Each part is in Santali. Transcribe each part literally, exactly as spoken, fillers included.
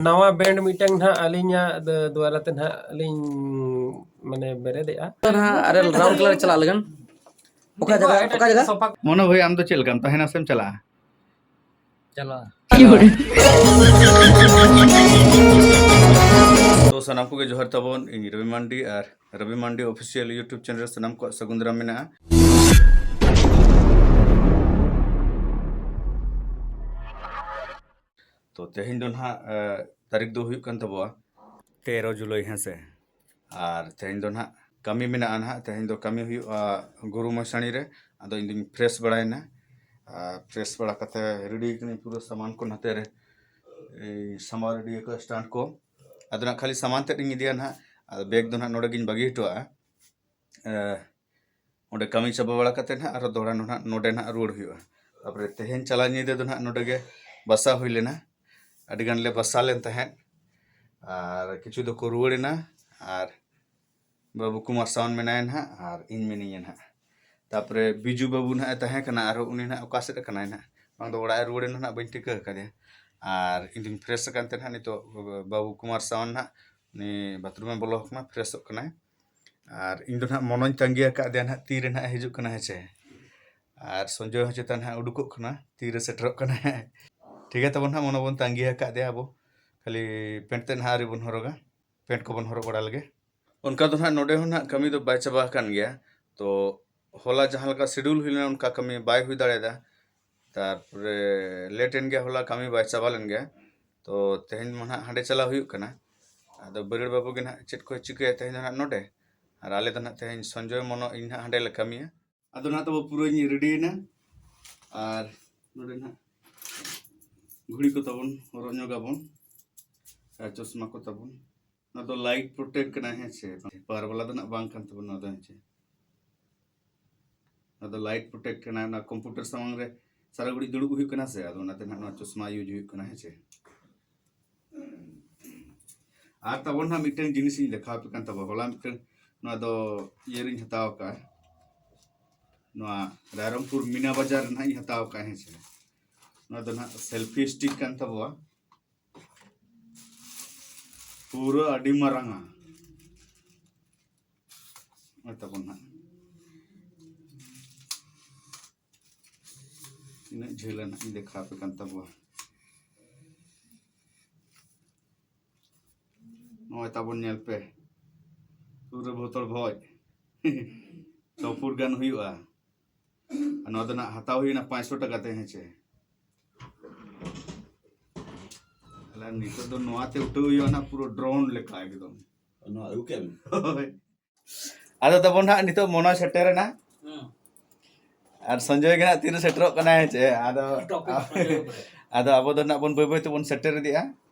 ᱱᱟᱣᱟ ᱵᱮᱱᱰ ᱢᱤᱫᱴᱟᱝ ᱱᱟᱦᱟᱜ ᱟᱹᱞᱤᱧᱟᱜ ᱫ-, ᱫᱣᱟᱨᱟ ᱛᱮ ᱱᱟᱦᱟᱜ ᱞᱤᱧ ᱢᱟᱱᱮ ᱵᱮᱨᱮᱫᱮᱜᱼᱟ᱾ ᱱᱟᱦᱟᱜ ᱟᱨᱮ ᱨᱟᱣᱩᱱᱰ ᱠᱞᱟᱵ ᱨᱮ ᱪᱟᱞᱟᱜ ᱞᱟᱹᱜᱤᱫ᱾ ᱚᱠᱟ ᱡᱟᱭᱜᱟ, ᱚᱠᱟ ᱡᱟᱭᱜᱟ? ᱢᱚᱱᱳ ᱵᱷᱟᱹᱭ, ᱟᱢ ᱫᱚ ᱪᱮᱫ ᱞᱮᱠᱟᱢ ᱛᱟᱦᱮᱱᱟ ᱥᱮᱢ ᱪᱟᱞᱟᱜᱼᱟ? ᱪᱟᱞᱟᱜᱼᱟ᱾ ᱛᱚ ᱥᱟᱱᱟᱢ ᱠᱚᱜᱮ ᱡᱚᱦᱟᱨ ᱛᱟᱵᱚᱱ, ᱤᱧ ᱨᱚᱵᱤ ᱢᱟᱱᱰᱤ ᱟᱨ ᱨᱚᱵᱤ ᱢᱟᱱᱰᱤ ᱚᱯᱷᱤᱥᱤᱭᱟᱞ YouTube ᱪᱮᱱᱮᱞ ᱨᱮ ᱥᱟᱱᱟᱢ ᱠᱚᱣᱟᱜ ᱥᱟᱹᱜᱩᱱ ᱫᱟᱨᱟᱢ ᱢᱮᱱᱟᱜᱼᱟ᱾ ᱛᱚ ᱛᱮᱦᱮᱧ ᱫᱚ ᱱᱟᱦᱟᱜ, ᱮ, ᱛᱟᱹᱨᱤᱠᱷ ᱫᱚ ᱦᱩᱭᱩᱜ ᱠᱟᱱ ᱛᱟᱵᱚᱣᱟ ᱛᱮᱨᱚ ᱡᱩᱞᱟᱭ, ᱦᱮᱸ ᱥᱮ? ᱟᱨ ᱛᱮᱦᱮᱧ ᱫᱚ ᱱᱟᱦᱟᱜ ᱠᱟᱹᱢᱤ ᱢᱮᱱᱟᱜᱼᱟ ᱱᱟᱦᱟᱜ, ᱛᱮᱦᱮᱧ ᱫᱚ ᱠᱟᱹᱢᱤ ᱦᱩᱭᱩᱜᱼᱟ ᱜᱩᱨᱩ ᱢᱚᱥᱟᱬᱤ ᱨᱮ᱾ ᱟᱫᱚ ᱤᱧ ᱫᱚᱧ ᱯᱷᱨᱮᱥ ᱵᱟᱲᱟᱭᱮᱱᱟ, ᱟᱨ ᱯᱷᱨᱮᱥ ᱵᱟᱲᱟ ᱠᱟᱛᱮ ᱨᱮᱰᱤ ᱠᱟᱹᱱᱟᱹᱧ, ᱯᱩᱨᱟᱹ ᱥᱟᱢᱟᱱ ᱠᱚ ᱱᱚᱛᱮ ᱨᱮ, ᱮᱭ, ᱥᱟᱢᱵᱟᱣ ᱨᱮᱰᱤ ᱟᱠᱟᱫ ᱥᱴᱟᱱᱰ ᱠᱚ᱾ ᱟᱫᱚ ᱱᱟᱜ ᱠᱷᱟᱹᱞᱤ ᱥᱟᱢᱟᱱ ᱛᱮᱫ ᱤᱧ ᱤᱫᱤᱭᱟ ᱱᱟᱦᱟᱜ, ᱟᱫᱚ ᱵᱮᱜᱽ ᱫᱚ ᱱᱟᱦᱟᱜ ᱱᱚᱰᱮ ᱜᱤᱧ ᱵᱟᱹᱜᱤ ᱦᱚᱴᱚᱣᱟᱜᱼᱟ᱾ ᱮ, ᱚᱸᱰᱮ ᱠᱟᱹᱢᱤ ᱪᱟᱵᱟ ᱵᱟᱲᱟ ᱠᱟᱛᱮ ᱱᱟᱦᱟᱜ ᱟᱨᱚ ᱫᱚᱦᱲᱟ ᱱᱚᱰᱮ ᱱᱟᱦᱟᱜ ᱨᱩᱣᱟᱹᱲ ᱦᱩᱭᱩᱜᱼᱟ᱾ ᱛᱟᱯᱚᱨᱮ ᱛᱮᱦᱮᱧ ᱪᱟᱞᱟᱣ ᱧᱤᱫᱟᱹ ᱫᱚ ᱱᱟᱦᱟᱜ ᱱᱚᱰᱮ ᱜᱮ ᱵᱟᱥᱟ ᱦᱩᱭ ᱞᱮᱱᱟ, ᱟᱹᱰᱤ ᱜᱟᱱ ᱞᱮ ᱵᱟᱥᱟ ᱞᱮᱱ ᱛᱟᱦᱮᱸᱫ, ᱟᱨ ᱠᱤᱪᱷᱩ ᱫᱚᱠᱚ ᱨᱩᱣᱟᱹᱲ ᱮᱱᱟ, ᱟᱨ ᱵᱟᱹᱵᱩ ᱠᱩᱢᱟᱨ ᱥᱟᱣᱟᱱ ᱢᱮᱱᱟᱭᱟ ᱱᱟᱦᱟᱜ, ᱟᱨ ᱤᱧ ᱢᱤᱱᱟᱹᱧᱟ ᱱᱟᱦᱟᱜ᱾ ᱛᱟᱯᱚᱨᱮ ᱵᱤᱡᱩ ᱵᱟᱹᱵᱩ ᱱᱟᱦᱟᱜ ᱮ ᱛᱟᱦᱮᱸ ᱠᱟᱱᱟ, ᱟᱨᱦᱚᱸ ᱩᱱᱤ ᱱᱟᱦᱟᱜ ᱚᱠᱟ ᱥᱮᱫ ᱟᱠᱟᱱᱟᱭ ᱱᱟᱦᱟᱜ, ᱵᱟᱝ ᱫᱚ ᱚᱲᱟᱜ ᱮ ᱨᱩᱣᱟᱹᱲ ᱮᱱᱟ ᱱᱟᱦᱟᱜ, ᱵᱟᱹᱧ ᱴᱷᱤᱠᱟᱹ ᱟᱠᱟᱫᱮᱭᱟ᱾ ᱟᱨ ᱤᱧ ᱫᱩᱧ ᱯᱷᱨᱮᱥ ᱟᱠᱟᱱ ᱛᱮ ᱱᱟᱦᱟᱜ ᱱᱤᱛᱚᱜ ᱵᱟᱹᱵᱩ ᱠᱩᱢᱟᱨ ᱥᱟᱣᱟᱱ ᱱᱟᱦᱟᱜ ᱩᱱᱤ ᱵᱟᱛᱷᱨᱩᱢ ᱮ ᱵᱚᱞᱚ ᱟᱠᱟᱱᱟ, ᱯᱷᱨᱮᱥᱚᱜ ᱠᱟᱱᱟᱭ᱾ ᱟᱨ ᱤᱧ ᱫᱚ ᱱᱟᱦᱟᱜ ᱢᱚᱱᱚᱧ ᱛᱟᱸᱜᱤ ᱟᱠᱟᱫᱮᱭᱟ ᱱᱟᱦᱟᱜ, ᱛᱤᱨᱮ ᱱᱟᱦᱟᱜ ᱦᱤᱡᱩᱜ ᱠᱟᱱᱟ, ᱦᱮᱸ ᱪᱮ? ᱟᱨ ᱥᱚᱧᱡᱚᱭ ᱦᱚᱸ ᱪᱮᱛᱟᱱ ᱱᱟᱦᱟᱜ ᱩᱰᱩᱠᱚᱜ ᱠᱟᱱᱟ, ᱛᱤᱨᱮ ᱥᱮᱴᱮᱨᱚᱜ ᱠᱟᱱᱟ᱾ ᱴᱷᱤᱠ ᱜᱮᱭᱟ, ᱛᱟᱵᱚᱱ ᱱᱟᱦᱟᱜ ᱢᱚᱱᱚ ᱵᱚᱱ ᱛᱟᱸᱜᱤ ᱟᱠᱟᱫᱮᱭᱟ ᱟᱵᱚ, ᱠᱷᱟᱹᱞᱤ ᱯᱮᱱᱴ ᱛᱮ ᱱᱟᱦᱟᱜ ᱟᱹᱣᱨᱤ ᱵᱚᱱ ᱦᱚᱨᱚᱜᱟ, ᱯᱮᱱᱴ ᱠᱚᱵᱚᱱ ᱦᱚᱨᱚᱜ ᱵᱟᱲᱟ ᱞᱮᱜᱮ᱾ ᱚᱱᱠᱟ ᱫᱚ ᱱᱟᱦᱟᱜ ᱱᱚᱰᱮ ᱦᱚᱸ ᱱᱟᱦᱟᱜ ᱠᱟᱹᱢᱤ ᱫᱚ ᱵᱟᱭ ᱪᱟᱵᱟ ᱟᱠᱟᱱ ᱜᱮᱭᱟ᱾ ᱛᱚ ᱦᱚᱞᱟ ᱡᱟᱦᱟᱸ ᱞᱮᱠᱟ ᱥᱤᱰᱩᱞ ᱦᱩᱭ ᱞᱮᱱᱟ, ᱚᱱᱠᱟ ᱠᱟᱹᱢᱤ ᱵᱟᱭ ᱦᱩᱭ ᱫᱟᱲᱮᱭᱟᱫᱟ᱾ ᱛᱟᱨᱯᱚᱨᱮ ᱞᱮᱴ ᱮᱱ ᱜᱮᱭᱟ, ᱦᱚᱞᱟ ᱠᱟᱹᱢᱤ ᱵᱟᱭ ᱪᱟᱵᱟ ᱞᱮᱱ ᱜᱮᱭᱟ᱾ ᱛᱚ ᱛᱮᱦᱮᱧ ᱢᱟ ᱱᱟᱦᱟᱜ ᱦᱟᱸᱰᱮ ᱪᱟᱞᱟᱣ ᱦᱩᱭᱩᱜ ᱠᱟᱱᱟ᱾ ᱟᱫᱚ ᱵᱟᱹᱨᱟᱹᱲ ᱵᱟᱹᱵᱩ ᱜᱮ ᱱᱟᱦᱟᱜ ᱪᱮᱫ ᱠᱚᱭ ᱪᱤᱠᱟᱹᱭᱟ ᱛᱮᱦᱮᱧ ᱫᱚ ᱱᱟᱦᱟᱜ ᱱᱚᱰᱮ, ᱟᱨ ᱟᱞᱮ ᱫᱚ ᱱᱟᱦᱟᱜ ᱛᱮᱦᱮᱧ ᱥᱚᱧᱡᱚᱭ, ᱢᱚᱱᱚ, ᱤᱧ ᱱᱟᱦᱟᱜ ᱦᱟᱸᱰᱮ ᱞᱮ ᱠᱟᱹᱢᱤᱭᱟ᱾ ᱟᱫᱚ ᱱᱟᱦᱟᱜ ᱛᱟᱵᱚ ᱯᱩᱨᱟᱹᱧ ᱨᱮᱰᱤᱭᱮᱱᱟ, ᱟᱨ ᱱᱚᱰᱮ ᱱᱟᱦᱟᱜ ᱜᱷᱩᱲᱤ ᱠᱚ ᱛᱟᱵᱚᱱ ᱦᱚᱨᱚᱜ ᱧᱚᱜᱟᱵᱚᱱ, ᱟᱨ ᱪᱚᱥᱢᱟ ᱠᱚ ᱛᱟᱵᱚᱱ᱾ ᱱᱚᱣᱟ ᱫᱚ ᱞᱟᱭᱤᱴ ᱯᱨᱚᱴᱮᱠᱴ ᱠᱟᱱᱟ, ᱦᱮᱸ ᱪᱮ? ᱯᱟᱣᱟᱨ ᱵᱟᱞᱟ ᱫᱚ ᱱᱟᱜ ᱵᱟᱝ ᱠᱟᱱ ᱛᱟᱵᱚᱱᱟ ᱱᱚᱣᱟ ᱫᱚ, ᱦᱮᱸ ᱪᱮ? ᱱᱚᱣᱟ ᱫᱚ ᱞᱟᱭᱤᱴ ᱯᱨᱚᱴᱮᱠᱴ ᱠᱟᱱᱟ, ᱚᱱᱟ ᱠᱚᱢᱯᱤᱭᱩᱴᱟᱨ ᱥᱟᱢᱟᱝ ᱨᱮ ᱥᱟᱨᱟ ᱜᱷᱟᱹᱲᱤᱡ ᱫᱩᱲᱩᱵ ᱦᱩᱭᱩᱜ ᱠᱟᱱᱟ ᱥᱮ, ᱟᱫᱚ ᱚᱱᱟᱛᱮ ᱱᱟᱜ ᱱᱚᱣᱟ ᱪᱚᱥᱢᱟ ᱤᱭᱩᱡᱽ ᱦᱩᱭᱩᱜ ᱠᱟᱱᱟ, ᱦᱮᱸ ᱪᱮ? ᱟᱨ ᱛᱟᱵᱚᱱ ᱱᱟᱜ ᱢᱤᱫᱴᱟᱝ ᱡᱤᱱᱤᱥ ᱤᱧ ᱫᱮᱠᱷᱟᱣ ᱟᱯᱮ ᱠᱟᱱ ᱛᱟᱵᱚᱱᱟ, ᱦᱚᱞᱟ ᱢᱤᱫᱴᱟᱝ ᱱᱚᱣᱟ ᱫᱚ ᱤᱭᱟᱹ ᱨᱤᱧ ᱦᱟᱛᱟᱣ ᱟᱠᱟᱫᱼᱟ, ᱱᱚᱣᱟ ᱨᱟᱭᱨᱚᱝᱯᱩᱨ ᱢᱤᱱᱟ ᱵᱟᱡᱟᱨ ᱨᱮ ᱱᱟᱜ ᱤᱧ ᱦᱟᱛᱟᱣ ᱟᱠᱟᱫᱼᱟ, ᱦᱮᱸ ᱪᱮ? ᱱᱚᱣᱟ ᱫᱚ ᱱᱟᱜ ᱥᱮᱞᱯᱷᱤ ᱥᱴᱤᱠ ᱠᱟᱱ ᱛᱟᱵᱚᱣᱟ᱾ ᱯᱩᱨᱟᱹ ᱟᱹᱰᱤ ᱢᱟᱨᱟᱝᱟ᱾ ᱱᱚᱜᱼᱚᱭ ᱛᱟᱵᱚᱱ ᱦᱟᱸᱜ ᱛᱤᱱᱟᱹᱜ ᱡᱷᱟᱹᱞᱟ ᱱᱟᱜ ᱤᱧ ᱫᱮᱠᱷᱟᱣ ᱟᱯᱮ ᱠᱟᱱ ᱛᱟᱵᱚᱣᱟ᱾ ᱱᱚᱜᱼᱚᱭ ᱛᱟᱵᱚᱱ ᱧᱮᱞ ᱯᱮ, ᱯᱩᱨᱟᱹ ᱵᱷᱚᱛᱚᱲ ᱵᱷᱚᱡ᱾ ᱪᱷᱚ ᱯᱷᱩᱴ ᱜᱟᱱ ᱦᱩᱭᱩᱜᱼᱟ᱾ ᱟᱨ ᱱᱚᱣᱟ ᱫᱚ ᱱᱟᱜ ᱦᱟᱛᱟᱣ ᱦᱩᱭᱱᱟ ᱯᱟᱸᱪᱥᱚ ᱴᱟᱠᱟ ᱛᱮ, ᱦᱮᱸ ᱪᱮ? ᱛᱟᱦᱞᱮ ᱱᱤᱛᱚᱜ ᱫᱚ ᱱᱚᱣᱟ ᱛᱮ ᱩᱴᱷᱟᱹᱣ ᱦᱩᱭᱩᱜᱼᱟ ᱱᱟᱜ ᱯᱩᱨᱟᱹ ᱰᱨᱳᱱ ᱞᱮᱠᱟ ᱮᱠᱫᱚᱢ᱾ ᱱᱚᱣᱟ ᱟᱹᱜᱩ ᱠᱮᱫ ᱢᱮ᱾ ᱦᱳᱭ᱾ ᱟᱫᱚ ᱛᱟᱵᱚᱱ ᱦᱟᱸᱜ ᱱᱤᱛᱚᱜ ᱢᱚᱱᱚᱭ ᱥᱮᱴᱮᱨᱮᱱᱟ᱾ ᱦᱩᱸ᱾ ᱟᱨ ᱥᱚᱧᱡᱚᱭ ᱜᱮ ᱦᱟᱸᱜ ᱛᱤᱨᱮ ᱥᱮᱴᱮᱨᱚᱜ ᱠᱟᱱᱟᱭ, ᱦᱮᱸ ᱪᱮ? ᱟᱫᱚ, ᱴᱚᱯ ᱴᱚᱯ ᱥᱚᱧᱡᱚᱭ ᱜᱮ ᱯᱮᱨᱮᱡ᱾ ᱟᱫᱚ ᱟᱵᱚ ᱫᱚ ᱱᱟᱜ ᱵᱚᱱ ᱵᱟᱹᱭ ᱵᱟᱹᱭ ᱛᱮᱵᱚᱱ ᱥᱮᱴᱮᱨ ᱤᱫᱤᱜᱼᱟ᱾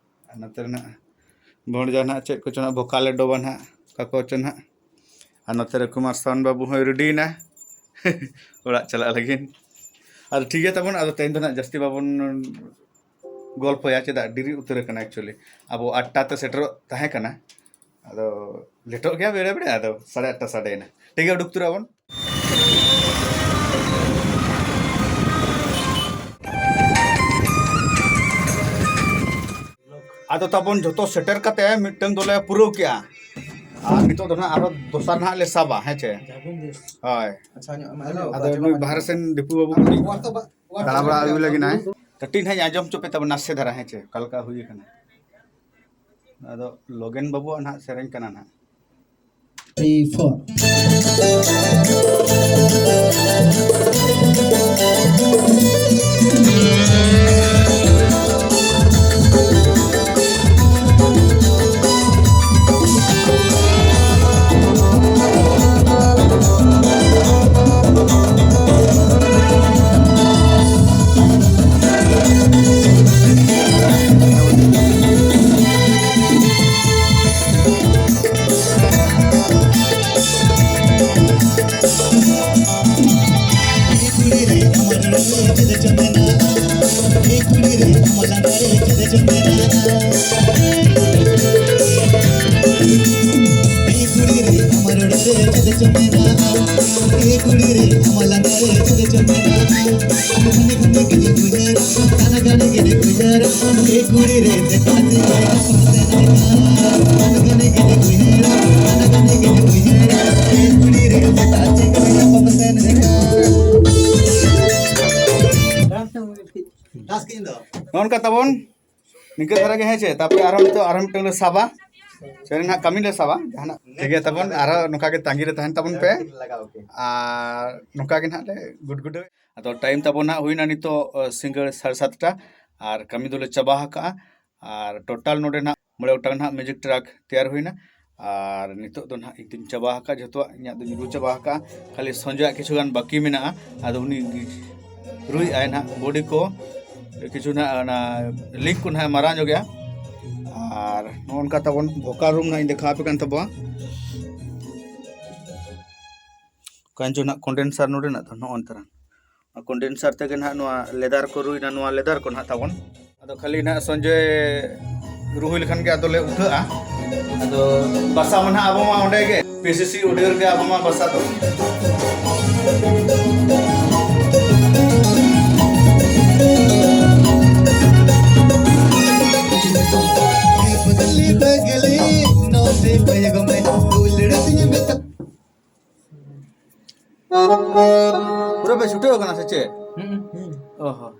ᱟᱨ ᱱᱚᱛᱮ ᱨᱮᱱᱟᱜ ᱵᱷᱚᱲᱡᱟ ᱱᱟᱜ ᱪᱮᱫ ᱠᱚᱪᱚ ᱱᱟᱜ ᱵᱷᱚᱠᱟᱞᱮ ᱰᱚᱵᱟ ᱱᱟᱜ, ᱚᱠᱟ ᱠᱚᱪᱚ ᱱᱟᱜ᱾ ᱟᱨ ᱱᱚᱛᱮ ᱨᱮ ᱠᱩᱢᱟᱨ ᱥᱟᱣᱟᱱ ᱵᱟᱹᱵᱩ ᱦᱚᱸᱭ ᱨᱮᱰᱤᱭᱮᱱᱟ ᱚᱲᱟᱜ ᱪᱟᱞᱟᱜ ᱞᱟᱹᱜᱤᱫ᱾ ᱟᱫᱚ ᱴᱷᱤᱠ ᱜᱮᱭᱟ ᱛᱟᱵᱚᱱ, ᱟᱫᱚ ᱛᱮᱦᱮᱧ ᱫᱚ ᱱᱟᱜ ᱡᱟᱹᱥᱛᱤ ᱵᱟᱵᱚᱱ ᱜᱚᱞᱯᱚᱭᱟ, ᱪᱮᱫᱟᱜ ᱰᱮᱨᱤ ᱩᱛᱟᱹᱨ ᱟᱠᱟᱱᱟ᱾ Actually ᱟᱵᱚ ᱟᱴᱴᱟ ᱛᱮ ᱥᱮᱴᱮᱨᱚᱜ ᱛᱟᱦᱮᱸ ᱠᱟᱱᱟ, ᱟᱫᱚ ᱞᱮᱴᱚᱜ ᱜᱮᱭᱟ ᱵᱮᱲᱮ ᱵᱮᱲᱮ, ᱟᱫᱚ ᱥᱟᱲᱮ ᱟᱴᱴᱟ ᱥᱟᱰᱮᱭᱮᱱᱟ᱾ ᱴᱷᱤᱠ ᱜᱮᱭᱟ, ᱩᱰᱩᱠ ᱩᱛᱟᱹᱨᱚᱜ ᱟᱵᱚᱱ᱾ ᱟᱫᱚ ᱛᱟᱵᱚᱱ ᱡᱷᱚᱛᱚ ᱥᱮᱴᱮᱨ ᱠᱟᱛᱮ ᱢᱤᱫᱴᱟᱝ ᱫᱚᱞᱮ ᱯᱩᱨᱟᱹᱣ ᱠᱮᱜᱼᱟ᱾ ᱟᱨ ᱱᱤᱛᱚᱜ ᱫᱚ ᱱᱟᱦᱟᱜ ᱟᱨᱚ ᱫᱚᱥᱟᱨ ᱱᱟᱦᱟᱜ ᱞᱮ ᱥᱟᱵᱟ, ᱦᱮᱸ ᱪᱮ? ᱦᱳᱭ᱾ ᱟᱪᱪᱷᱟ, ᱧᱚᱜ ᱢᱟ, ᱦᱮᱞᱳ᱾ ᱟᱫᱚ ᱱᱩᱭ ᱵᱟᱦᱨᱮ ᱥᱮᱱ ᱫᱤᱯᱩ ᱵᱟᱹᱵᱩ ᱠᱟᱹᱴᱤᱡ ᱫᱟᱬᱟ ᱵᱟᱲᱟ ᱟᱹᱜᱩ ᱞᱟᱹᱜᱤᱫ ᱱᱟᱭ᱾ ᱠᱟᱹᱴᱤᱡ ᱱᱟᱦᱟᱜ ᱤᱧ ᱟᱸᱡᱚᱢ ᱦᱚᱪᱚ ᱯᱮ ᱛᱟᱵᱚᱱ ᱱᱟᱥᱮ ᱫᱷᱟᱨᱟ, ᱦᱮᱸ ᱪᱮ? ᱚᱠᱟ ᱞᱮᱠᱟ ᱦᱩᱭ ᱟᱠᱟᱱᱟ᱾ ᱟᱫᱚ ᱞᱚᱜᱮᱱ ᱵᱟᱹᱵᱩᱣᱟᱜ ᱱᱟᱦᱟᱜ ᱥᱮᱨᱮᱧ ᱠᱟᱱᱟ ᱱᱟᱦᱟᱜ᱾ Three, four. ᱱᱚᱜᱼᱚ ᱱᱚᱝᱠᱟ ᱛᱟᱵᱚᱱ, ᱱᱤᱝᱠᱟᱹ ᱫᱷᱟᱨᱟ ᱜᱮ, ᱦᱮᱸ ᱪᱮ? ᱛᱟᱨᱯᱚᱨᱮ ᱟᱨᱦᱚᱸ ᱱᱤᱛᱚᱜ ᱟᱨᱦᱚᱸ ᱢᱤᱫᱴᱟᱝ ᱞᱮ ᱥᱟᱵᱟ, ᱥᱮ ᱱᱟᱦᱟᱜ ᱠᱟᱹᱢᱤ ᱞᱮ ᱥᱟᱵᱟ ᱡᱟᱦᱟᱱᱟᱜ᱾ ᱴᱷᱤᱠ ᱜᱮᱭᱟ ᱛᱟᱵᱚᱱ, ᱟᱨᱦᱚᱸ ᱱᱚᱝᱠᱟ ᱜᱮ ᱛᱟᱺᱜᱤ ᱨᱮ ᱛᱟᱦᱮᱱ ᱛᱟᱵᱚᱱ ᱯᱮ᱾ ᱟᱨ ᱱᱚᱝᱠᱟ ᱜᱮ ᱱᱟᱦᱟᱜ ᱞᱮ ᱜᱩᱰᱜᱩᱰᱟᱹ᱾ ᱟᱫᱚ ᱴᱟᱭᱤᱢ ᱛᱟᱵᱚᱱ ᱱᱟᱦᱟᱜ ᱦᱩᱭᱱᱟ ᱱᱤᱛᱚᱜ, ᱟᱸ, ᱥᱤᱸᱜᱟᱹᱲ ᱥᱟᱲᱮ ᱥᱟᱛᱴᱟ, ᱟᱨ ᱠᱟᱹᱢᱤ ᱫᱚᱞᱮ ᱪᱟᱵᱟ ᱟᱠᱟᱜᱼᱟ᱾ ᱟᱨ ᱴᱳᱴᱟᱞ ᱱᱚᱰᱮ ᱱᱟᱦᱟᱜ ᱢᱚᱬᱮ ᱜᱚᱴᱟᱝ ᱱᱟᱦᱟᱜ ᱢᱤᱭᱩᱡᱤᱠ ᱴᱨᱟᱠ ᱛᱮᱭᱟᱨ ᱦᱩᱭᱱᱟ᱾ ᱟᱨ ᱱᱤᱛᱚᱜ ᱫᱚ ᱱᱟᱦᱟᱜ ᱤᱧ ᱫᱩᱧ ᱪᱟᱵᱟ ᱟᱠᱟᱫ ᱡᱷᱚᱛᱚᱣᱟᱜ, ᱤᱧᱟᱹᱜ ᱫᱩᱧ ᱨᱩ ᱪᱟᱵᱟ ᱟᱠᱟᱫᱼᱟ᱾ ᱠᱷᱟᱹᱞᱤ ᱥᱚᱧᱡᱚᱭᱟᱜ ᱠᱤᱪᱷᱩ ᱜᱟᱱ ᱵᱟᱹᱠᱤ ᱢᱮᱱᱟᱜᱼᱟ, ᱟᱫᱚ ᱩᱱᱤ ᱨᱩᱭᱮᱫᱼᱟᱭ ᱱᱟᱦᱟᱜ ᱵᱚᱰᱤ ᱠᱚ, ᱠᱤᱪᱷᱩ ᱱᱟᱦᱟᱜ ᱚᱱᱟ ᱞᱤᱠ ᱠᱚ ᱱᱟᱦᱟᱜ ᱢᱟᱨᱟᱝ ᱧᱚᱜ ᱜᱮᱭᱟ᱾ ᱟᱨ ᱱᱚᱜᱼᱚ ᱱᱚᱝᱠᱟ ᱛᱟᱵᱚᱱ ᱵᱷᱳᱠᱟᱞ ᱨᱩᱢ ᱱᱟᱦᱟᱜ ᱤᱧ ᱫᱮᱠᱷᱟᱣ ᱟᱯᱮ ᱠᱟᱱ ᱛᱟᱵᱚᱱᱟ᱾ ᱚᱠᱟ ᱪᱚ ᱱᱟᱦᱟᱜ ᱠᱚᱱᱰᱮᱱᱥᱟᱨ ᱱᱚᱰᱮᱱᱟᱜ ᱫᱚ ᱱᱚᱜᱼᱚ ᱱᱚᱝᱠᱟ ᱠᱚᱱᱰᱮᱱᱥᱟᱨ ᱛᱮᱜᱮ ᱱᱟᱦᱟᱜ ᱱᱚᱣᱟ ᱞᱮᱫᱟᱨ ᱠᱚ ᱨᱩᱭᱱᱟ, ᱱᱚᱣᱟ ᱞᱮᱫᱟᱨ ᱠᱚ ᱱᱟᱦᱟᱜ ᱛᱟᱵᱚᱱ᱾ ᱟᱫᱚ ᱠᱷᱟᱹᱞᱤ ᱱᱟᱦᱟᱜ ᱥᱚᱧᱡᱚᱭ ᱨᱩ ᱦᱩᱭ ᱞᱮᱠᱷᱟᱱ ᱜᱮ ᱟᱫᱚ ᱞᱮ ᱩᱴᱷᱟᱹᱜᱼᱟ᱾ ᱟᱫᱚ ᱵᱟᱥᱟ ᱢᱟ ᱱᱟᱦᱟᱜ ᱟᱵᱚ ᱢᱟ ᱚᱸᱰᱮ ᱜᱮ, ᱯᱤ ᱥᱤ ᱥᱤ ᱚᱰᱤᱭᱳ ᱨᱮᱜᱮ ᱟᱵᱚ ᱢᱟ ᱵᱟᱥᱟ ᱫᱚ᱾ ᱯᱩᱨᱟᱹ ᱯᱮ ᱪᱷᱩᱴᱟᱹᱣ ᱟᱠᱟᱱᱟ ᱥᱮ ᱪᱮᱫ? ᱦᱩᱸ᱾ ᱚ ᱦᱚᱸ᱾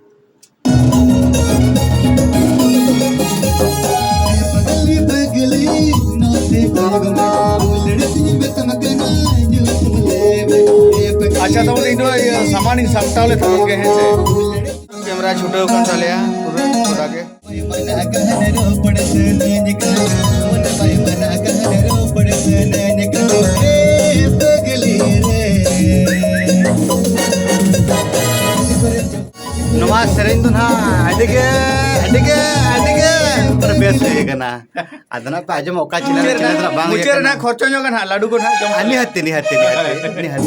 ᱟᱪᱪᱷᱟ, ᱛᱟᱵᱚᱱ ᱤᱧ ᱫᱚ ᱤᱭᱟᱹ ᱥᱟᱢᱟᱱ ᱤᱧ ᱥᱟᱢᱴᱟᱣ ᱞᱮ ᱛᱟᱵᱚᱱ ᱜᱮ, ᱦᱮᱸ ᱥᱮ? ᱠᱮᱢᱮᱨᱟ ᱪᱷᱩᱴᱟᱹᱣ ᱠᱟᱱ ᱛᱟᱞᱮᱭᱟ, ᱯᱩᱨᱟᱹ ᱜᱚᱴᱟ ᱜᱮ᱾ ᱱᱚᱣᱟ ᱥᱮᱨᱮᱧ ᱫᱚ ᱱᱟᱦᱟᱜ ᱟᱹᱰᱤ ᱜᱮ, ᱟᱹᱰᱤ ᱜᱮ, ᱟᱹᱰᱤ ᱜᱮ ᱯᱩᱨᱟᱹ ᱵᱮᱥ ᱦᱩᱭ ᱟᱠᱟᱱᱟ᱾ ᱟᱫᱚ ᱱᱟᱦᱟᱜ ᱯᱮ ᱟᱸᱡᱚᱢᱟ ᱚᱠᱟ ᱪᱮᱱᱮᱞ, ᱢᱩᱪᱟᱹᱫ ᱨᱮ ᱪᱮᱱᱮᱞ ᱨᱮᱱᱟᱜ, ᱵᱟᱝ ᱦᱩᱭ ᱢᱩᱪᱟᱹᱫ ᱨᱮ ᱟᱠᱟᱱᱟ᱾ ᱱᱟᱦᱟᱜ ᱠᱷᱚᱨᱪᱟ ᱧᱚᱜ ᱜᱮ ᱱᱟᱦᱟᱜ ᱞᱟᱹᱰᱩ ᱠᱚ ᱱᱟᱦᱟᱜ ᱡᱚᱢ᱾ ᱟᱨ ᱱᱤᱦᱟᱹᱛ, ᱱᱤᱦᱟᱹᱛ, ᱱᱤᱦᱟᱹᱛ, ᱱᱤᱦᱟᱹᱛ᱾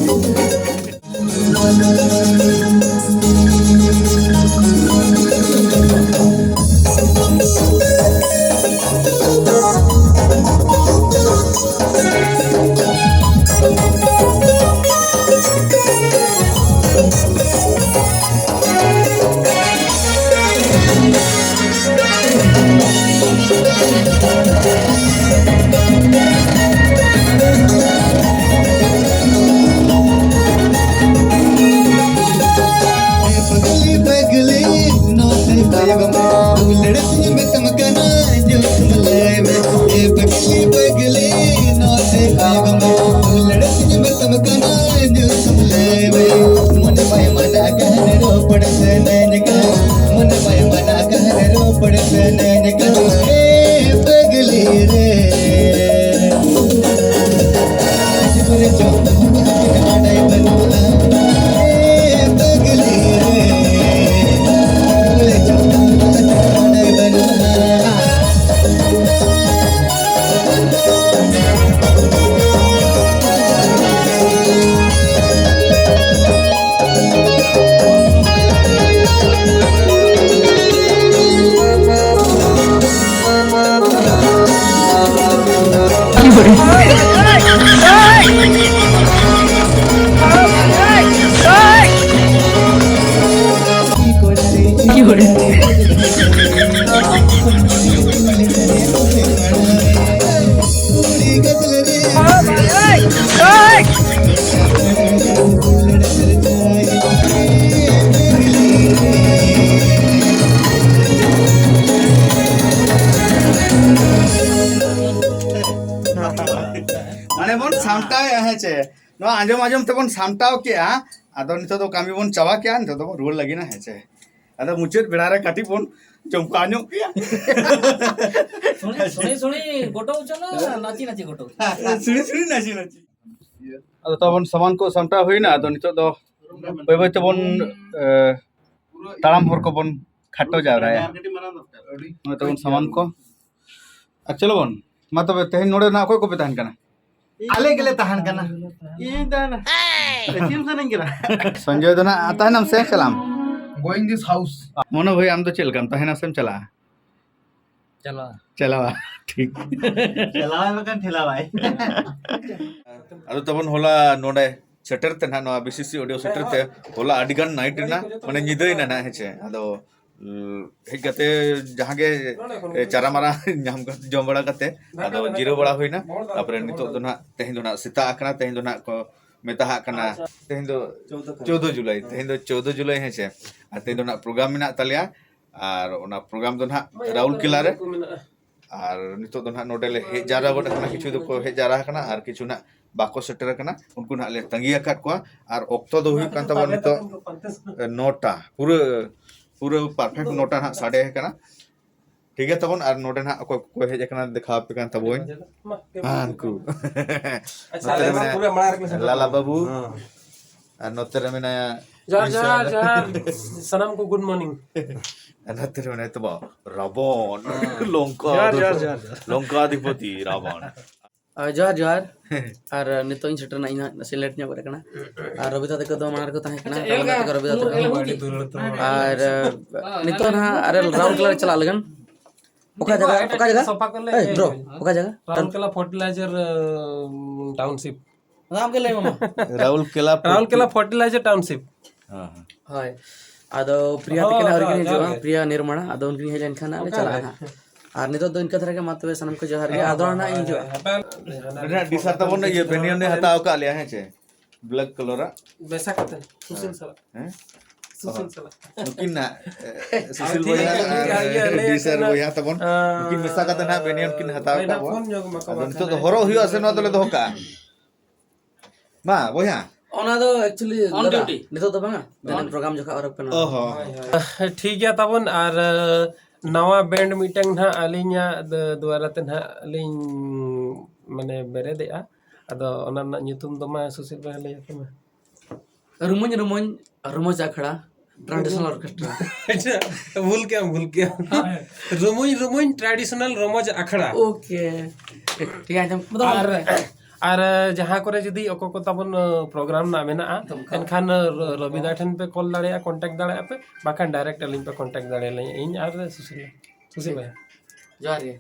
ᱢᱟᱱᱮ ᱵᱚᱱ ᱥᱟᱢᱴᱟᱣᱮᱜᱼᱟ, ᱦᱮᱸ ᱪᱮ? ᱱᱚᱣᱟ ᱟᱸᱡᱚᱢ ᱟᱸᱡᱚᱢ ᱛᱮᱵᱚᱱ ᱥᱟᱢᱴᱟᱣ ᱠᱮᱜᱼᱟ᱾ ᱟᱫᱚ ᱱᱤᱛᱚᱜ ᱫᱚ ᱠᱟᱹᱢᱤ ᱵᱚᱱ ᱪᱟᱵᱟ ᱠᱮᱜᱼᱟ, ᱱᱤᱛᱚᱜ ᱫᱚ ᱵᱚᱱ ᱨᱩᱣᱟᱹᱲ ᱞᱟᱹᱜᱤᱫ ᱱᱟ, ᱦᱮᱸ ᱪᱮ? ᱟᱫᱚ ᱢᱩᱪᱟᱹᱫ ᱵᱮᱲᱟ ᱨᱮ ᱠᱟᱹᱴᱤᱡ ᱵᱚᱱ ᱡᱚᱢ ᱠᱟᱜ ᱧᱚᱜ ᱜᱮᱭᱟ᱾ ᱥᱩᱲᱤ, ᱥᱩᱲᱤ, ᱥᱩᱲᱤ ᱜᱚᱴᱚ ᱦᱚᱪᱚ ᱱᱟ, ᱱᱟᱪᱤ, ᱱᱟᱪᱤ ᱜᱚᱴᱚ ᱦᱚᱪᱚ᱾ ᱥᱩᱲᱤ, ᱥᱩᱲᱤ, ᱱᱟᱪᱤ, ᱱᱟᱪᱤ᱾ ᱟᱫᱚ ᱛᱟᱵᱚᱱ ᱥᱟᱢᱟᱱ ᱠᱚ ᱥᱟᱢᱴᱟᱣ ᱦᱩᱭᱱᱟ᱾ ᱟᱫᱚ ᱱᱤᱛᱚᱜ ᱫᱚ ᱵᱟᱹᱭ ᱵᱟᱹᱭ ᱛᱮᱵᱚᱱ, ᱮ, ᱛᱟᱲᱟᱢ ᱦᱚᱨ ᱠᱚᱵᱚᱱ ᱠᱷᱟᱴᱚ ᱡᱟᱣᱨᱟᱭᱟ᱾ ᱱᱚᱜᱼᱚᱭ ᱛᱟᱵᱚᱱ ᱥᱟᱢᱟᱱ ᱠᱚ᱾ ᱟᱨ ᱪᱚᱞᱚ ᱵᱚᱱ, ᱢᱟ ᱛᱚᱵᱮ ᱛᱮᱦᱮᱧ ᱱᱚᱰᱮ ᱱᱟᱜ ᱚᱠᱚᱭ ᱠᱚᱯᱮ ᱛᱟᱦᱮᱱ ᱠᱟᱱᱟ? ᱟᱞᱮ ᱜᱮᱞᱮ ᱛᱟᱦᱮᱱ ᱠᱟᱱᱟ᱾ ᱤᱧ ᱛᱟᱦᱮᱱᱟ᱾ ᱪᱮᱫ ᱮᱢ ᱥᱟᱱᱟᱧ ᱠᱟᱱᱟ? ᱥᱚᱧᱡᱚᱭ ᱫᱚ ᱱᱟᱜ ᱛᱟᱦᱮᱱᱟᱢ ᱥᱮ ᱪᱟᱞᱟᱢ? Going this house. ᱢᱚᱱᱳ ᱵᱷᱟᱹᱭ, ᱟᱢ ᱫᱚ ᱪᱮᱫ ᱞᱮᱠᱟᱢ ᱛᱟᱦᱮᱱᱟ ᱥᱮᱢ ᱪᱟᱞᱟᱜᱼᱟ? ᱪᱟᱞᱟᱣᱟ᱾ ᱪᱟᱞᱟᱣᱟ, ᱴᱷᱤᱠ᱾ ᱪᱟᱞᱟᱣᱟᱭ ᱵᱟᱠᱷᱟᱱ ᱴᱷᱮᱞᱟᱣᱟᱭ᱾ ᱟᱫᱚ ᱛᱟᱵᱚᱱ ᱦᱚᱞᱟ ᱱᱚᱰᱮ ᱥᱮᱴᱮᱨ ᱛᱮ ᱱᱟᱦᱟᱜ, ᱱᱚᱣᱟ ᱵᱤᱥᱤᱥᱤ ᱚᱰᱤᱭᱳ ᱥᱮᱴᱮᱨ ᱛᱮ ᱦᱚᱞᱟ ᱟᱹᱰᱤ ᱜᱟᱱ ᱱᱟᱭᱤᱴ ᱨᱮᱱᱟᱜ, ᱢᱟᱱᱮ, ᱧᱤᱫᱟᱹᱭᱮᱱᱟ ᱱᱟᱦᱟᱜ, ᱦᱮᱸ ᱪᱮ? ᱟᱫᱚ, ᱩᱸ, ᱦᱮᱡ ᱠᱟᱛᱮ ᱡᱟᱦᱟᱸ ᱜᱮ, ᱮ, ᱪᱟᱨᱟ ᱢᱟᱨᱟ ᱧᱟᱢ ᱠᱟᱛᱮ, ᱡᱚᱢ ᱵᱟᱲᱟ ᱠᱟᱛᱮ, ᱟᱫᱚ ᱡᱤᱨᱟᱹᱣ ᱵᱟᱲᱟ ᱦᱩᱭᱱᱟ᱾ ᱛᱟᱯᱚᱨᱮ ᱱᱤᱛᱚᱜ ᱫᱚ ᱱᱟᱦᱟᱜ, ᱛᱮᱦᱮᱧ ᱫᱚ ᱱᱟᱦᱟᱜ ᱥᱮᱛᱟᱜ ᱟᱠᱟᱱᱟ, ᱛᱮᱦᱮᱧ ᱫᱚ ᱱᱟᱦᱟᱜ ᱠᱚ ᱢᱮᱛᱟᱦᱟᱜ ᱠᱟᱱᱟ, ᱛᱮᱦᱮᱧ ᱫᱚ ᱪᱳᱫᱽᱫᱳ ᱡᱩᱞᱟᱭ, ᱛᱮᱦᱮᱧ ᱫᱚ ᱪᱳᱫᱽᱫᱳ ᱡᱩᱞᱟᱭ, ᱦᱮᱸ ᱪᱮ? ᱟᱨ ᱛᱮᱦᱮᱧ ᱫᱚ ᱱᱟᱦᱟᱜ ᱯᱨᱳᱜᱨᱟᱢ ᱢᱮᱱᱟᱜ ᱛᱟᱞᱮᱭᱟ, ᱟᱨ ᱚᱱᱟ ᱯᱨᱳᱜᱨᱟᱢ ᱫᱚ ᱱᱟᱦᱟᱜ ᱨᱟᱩᱞᱠᱮᱞᱟ ᱨᱮ᱾ ᱟᱨ ᱱᱤᱛᱚᱜ ᱫᱚ ᱱᱟᱦᱟᱜ ᱱᱚᱰᱮ ᱞᱮ ᱦᱮᱡ ᱡᱟᱣᱨᱟ ᱜᱚᱫ ᱟᱠᱟᱱᱟ, ᱠᱤᱪᱷᱩ ᱫᱚᱠᱚ ᱦᱮᱡ ᱡᱟᱣᱨᱟ ᱟᱠᱟᱱᱟ ᱟᱨ ᱠᱤᱪᱷᱩ ᱱᱟᱦᱟᱜ ᱵᱟᱠᱚ ᱥᱮᱴᱮᱨ ᱟᱠᱟᱱᱟ, ᱩᱱᱠᱩ ᱱᱟᱦᱟᱜ ᱞᱮ ᱛᱟᱺᱜᱤ ᱟᱠᱟᱫ ᱠᱚᱣᱟ᱾ ᱟᱨ ᱚᱠᱛᱚ ᱫᱚ ᱦᱩᱭᱩᱜ ᱠᱟᱱ ᱛᱟᱵᱚᱱᱟ ᱱᱤᱛᱚᱜ, ᱮ, ᱱᱚᱴᱟ, ᱯᱩᱨᱟᱹ, ᱯᱩᱨᱟᱹ perfect ᱱᱚᱴᱟ ᱱᱟᱦᱟᱜ ᱥᱟᱰᱮ ᱟᱠᱟᱱᱟ᱾ ᱴᱷᱤᱠ ᱜᱮᱭᱟ ᱛᱟᱵᱚᱱ, ᱟᱨ ᱱᱚᱰᱮ ᱱᱟᱦᱟᱜ ᱚᱠᱚᱭ ᱠᱚᱠᱚ ᱦᱮᱡ ᱟᱠᱟᱱᱟ ᱫᱮᱠᱷᱟᱣ ᱟᱯᱮ ᱠᱟᱱ ᱛᱟᱵᱚᱱ᱾ ᱢᱟ, ᱦᱮᱸ, ᱩᱱᱠᱩ᱾ ᱟᱪᱪᱷᱟ, ᱱᱚᱛᱮ ᱨᱮ ᱟᱞᱮ ᱢᱟ ᱢᱮᱱᱟᱭᱟ ᱯᱩᱨᱟᱹ ᱢᱟᱲᱟᱝ ᱨᱮᱜᱮ ᱥᱮᱴᱮᱨ ᱞᱟᱞᱟ ᱠᱟᱱᱟ᱾ ᱵᱟᱹᱵᱩ᱾ ᱦᱮᱸ᱾ ᱟᱨ ᱱᱚᱛᱮ ᱨᱮ ᱢᱮᱱᱟᱭᱟ ᱡᱚᱦᱟᱨ, ᱡᱚᱦᱟᱨ, ᱢᱤᱥᱴᱟᱨ ᱡᱚᱦᱟᱨ᱾ ᱥᱟᱱᱟᱢ ᱠᱚ good morning᱾ ᱟᱨ ᱱᱚᱛᱮ ᱨᱮ ᱢᱮᱱᱟᱭᱟ ᱛᱟᱵᱚ ᱨᱟᱵᱚᱱ᱾ ᱦᱮᱸ᱾ ᱞᱚᱝᱠᱟ ᱡᱚᱦᱟᱨ, ᱫᱷᱤ-, ᱡᱚᱦᱟᱨ, ᱡᱚᱦᱟᱨ, ᱡᱚᱦᱟᱨ᱾ ᱞᱚᱝᱠᱟ ᱫᱷᱤᱯᱚᱛᱤ ᱨᱟᱵᱚᱱ᱾ ᱟᱨ ᱡᱚᱦᱟᱨ, ᱡᱚᱦᱟᱨ᱾ ᱟᱨ ᱱᱤᱛᱚᱜ ᱤᱧ ᱥᱮᱴᱮᱨᱱᱟ, ᱤᱧ ᱦᱟᱸᱜ ᱱᱟᱥᱮ late ᱧᱚᱜ ᱜᱚᱫ ᱟᱠᱟᱱᱟ᱾ ᱟᱨ ᱨᱚᱵᱤᱫᱟ ᱛᱟᱠᱚ ᱫᱚ ᱢᱟᱲᱟᱝ ᱨᱮᱠᱚ ᱛᱟᱦᱮᱸ ᱠᱟᱱᱟ, ᱟᱪᱪᱷᱟ, ᱟᱨ ᱚᱱᱟ ᱛᱮᱠᱚ ᱨᱚᱵᱤᱫᱟ ᱛᱟᱠᱚ ᱦᱚᱸ᱾ ᱟᱨ, ᱱᱤᱛᱚᱜ ᱱᱟᱦᱟᱜ ᱟᱨ ᱨᱟᱩᱨᱠᱮᱞᱟ ᱨᱮ ᱪᱟᱞᱟᱜ ᱞᱟᱹᱜᱤᱫ᱾ ᱚᱠᱟ ᱡᱟᱭᱜᱟ? ᱚᱠᱟ ᱡᱟᱭᱜᱟ? ᱥᱟᱯᱷᱟ ᱠᱚᱞᱮ ᱮᱭ, bro, ᱚᱠᱟ ᱡᱟᱭᱜᱟ? ᱨᱟᱩᱨᱠᱮᱞᱟ fertilizer, ᱩᱸ, township᱾ ᱚᱱᱟ ᱟᱢ ᱜᱮ ᱞᱟᱹᱭ ᱢᱮ ᱢᱟ᱾ ᱨᱟᱩᱨᱠᱮᱞᱟ ᱨᱟᱩᱨᱠᱮᱞᱟ fertilizer township᱾ ᱦᱮᱸ, ᱦᱮᱸ᱾ ᱦᱳᱭ᱾ ᱟᱫᱚ ᱯᱨᱤᱭᱟ ᱛᱟᱹᱠᱤᱱ ᱦᱟᱸᱜ ᱟᱹᱣᱨᱤ ᱠᱤᱱ ᱦᱳᱭ, ᱦᱤᱡᱩᱜᱼᱟ, ᱡᱚᱦᱟᱨ ᱜᱮ᱾ ᱯᱨᱤᱭᱟ ᱱᱤᱨᱢᱟᱲᱟ, ᱟᱫᱚ ᱩᱱᱠᱤᱱ ᱦᱮᱡ ᱞᱮᱱᱠᱷᱟᱱ ᱦᱟᱸᱜ ᱞᱮ ᱚᱠᱟ ᱪᱟᱞᱟᱜᱼᱟ ᱨᱮ? ᱦᱟᱸᱜ᱾ ᱟᱨ ᱱᱤᱛᱚᱜ ᱫᱚ ᱤᱱᱠᱟᱹ ᱫᱷᱟᱨᱟ ᱜᱮ, ᱢᱟ ᱛᱚᱵᱮ ᱥᱟᱱᱟᱢ ᱠᱚ ᱡᱚᱦᱟᱨ ᱜᱮ, ᱟᱫᱚ ᱦᱟᱸᱜ ᱱᱟᱦᱟᱜ ᱤᱧ ᱦᱤᱡᱩᱜᱼᱟ᱾ ᱦᱟᱯᱮ, ᱦᱟᱯᱮ, ᱦᱟᱯᱮ, ᱱᱚᱰᱮ ᱦᱟᱸᱜ ᱰᱤᱥᱟᱨ ᱛᱟᱵᱚᱱ ᱤᱭᱟᱹ ᱵᱮᱱᱤᱭᱟᱱ ᱮ ᱦᱟᱛᱟᱣ ᱟᱠᱟᱫ ᱞᱮᱭᱟ, ᱦᱮᱸ ᱪᱮ? Black colour ᱟᱜ᱾ ᱢᱮᱥᱟ ᱠᱟᱛᱮ, ᱥᱩᱥᱤᱞ ᱦᱮᱸ᱾ ᱥᱟᱞᱟᱜ᱾ ᱦᱮᱸ? ᱥᱩᱥᱤᱞ ᱥᱟᱞᱟᱜ᱾ ᱱᱩᱠᱤᱱ ᱱᱟᱜ ᱮ, ᱥᱩᱥᱤᱞ ᱵᱚᱭᱦᱟ ᱟᱨ ᱰᱤ ᱥᱟᱨ ᱵᱚᱭᱦᱟ ᱛᱟᱵᱚᱱ, ᱱᱩᱠᱤᱱ ᱢᱮᱥᱟ ᱠᱟᱛᱮ ᱱᱟᱜ ᱵᱮᱱᱤᱭᱟᱢ ᱠᱤᱱ ᱦᱟᱛᱟᱣ ᱟᱠᱟᱫ ᱵᱚᱱ᱾ ᱟᱫᱚ ᱱᱤᱛᱚᱜ ᱫᱚ ᱦᱚᱨᱚᱜ ᱦᱩᱭᱩᱜᱼᱟ ᱥᱮ ᱱᱚᱣᱟ ᱫᱚᱞᱮ ᱫᱚᱦᱚ ᱠᱟᱜᱼᱟ? ᱢᱟ ᱵᱚᱭᱦᱟ᱾ ᱚᱱᱟ ᱫᱚ ᱮᱠᱪᱩᱭᱮᱞᱤ On duty. ᱱᱤᱛᱚᱜ ᱫᱚ ᱵᱟᱝᱟ, ᱡᱟᱦᱟᱸ ᱯᱨᱳᱜᱨᱟᱢ ᱡᱚᱠᱷᱚᱱ ᱟᱨᱚ ᱯᱮ ᱚ ᱦᱚᱸ᱾ ᱴᱷᱤᱠ ᱜᱮᱭᱟ ᱛᱟᱵᱚᱱ᱾ ᱟᱨ ᱱᱟᱣᱟ ᱵᱮᱱᱰ ᱢᱤᱫᱴᱟᱝ ᱱᱟᱦᱟᱜ ᱟᱹᱞᱤᱧᱟᱜ ᱫᱩᱣᱟᱨᱟ ᱛᱮ ᱱᱟᱦᱟᱜ ᱞᱤᱧ ᱢᱟᱱᱮ ᱵᱮᱨᱮᱫᱮᱜᱼᱟ᱾ ᱟᱫᱚ ᱚᱱᱟ ᱨᱮᱱᱟᱜ ᱧᱩᱛᱩᱢ ᱫᱚ ᱢᱟ ᱥᱩᱥᱤᱞ ᱵᱷᱟᱭ ᱞᱟᱹᱭ ᱟᱯᱮ ᱢᱟ᱾ ᱨᱩᱢᱩᱧ ᱨᱩᱢᱩᱧ ᱨᱚᱢᱚᱡᱽ ᱟᱠᱷᱲᱟ ᱴᱨᱟᱰᱤᱥᱚᱱᱟᱞ ᱚᱨᱠᱮᱥᱴᱨᱟ᱾ ᱟᱪᱪᱷᱟ, ᱵᱷᱩᱞ ᱠᱮᱜᱼᱟᱢ, ᱵᱷᱩᱞ ᱠᱮᱜᱼᱟᱢ᱾ ᱨᱩᱢᱩᱧ ᱨᱩᱢᱩᱧ ᱴᱨᱟᱰᱤᱥᱚᱱᱟᱞ ᱨᱚᱢᱚᱡᱽ ᱟᱠᱷᱲᱟ᱾ ᱳᱠᱮ, ᱴᱷᱤᱠ ᱜᱮᱭᱟ, ᱟᱸᱡᱚᱢ᱾ ᱟᱨ ᱟᱨ ᱡᱟᱦᱟᱸ ᱠᱚᱨᱮ ᱡᱩᱫᱤ ᱚᱠᱚᱭ ᱠᱚ ᱛᱟᱵᱚᱱ ᱯᱨᱳᱜᱨᱟᱢ ᱨᱮᱱᱟᱜ ᱢᱮᱱᱟᱜᱼᱟ, ᱮᱱᱠᱷᱟᱱ ᱨᱚᱵᱤᱫᱟ ᱴᱷᱮᱱ ᱯᱮ ᱠᱚᱞ ᱫᱟᱲᱮᱭᱟᱜᱼᱟ, ᱠᱚᱱᱴᱟᱠᱴ ᱫᱟᱲᱮᱭᱟᱜᱼᱟ ᱯᱮ, ᱵᱟᱠᱷᱟᱱ ᱰᱟᱭᱨᱮᱠᱴ ᱟᱹᱞᱤᱧ ᱯᱮ ᱠᱚᱱᱴᱟᱠᱴ ᱫᱟᱲᱮᱭᱟᱞᱤᱧᱟ, ᱤᱧ ᱟᱨ ᱥᱩᱥᱤᱞ ᱥᱩᱥᱤᱞ ᱵᱷᱟᱭ᱾ ᱡᱚᱦᱟᱨ ᱜᱮ᱾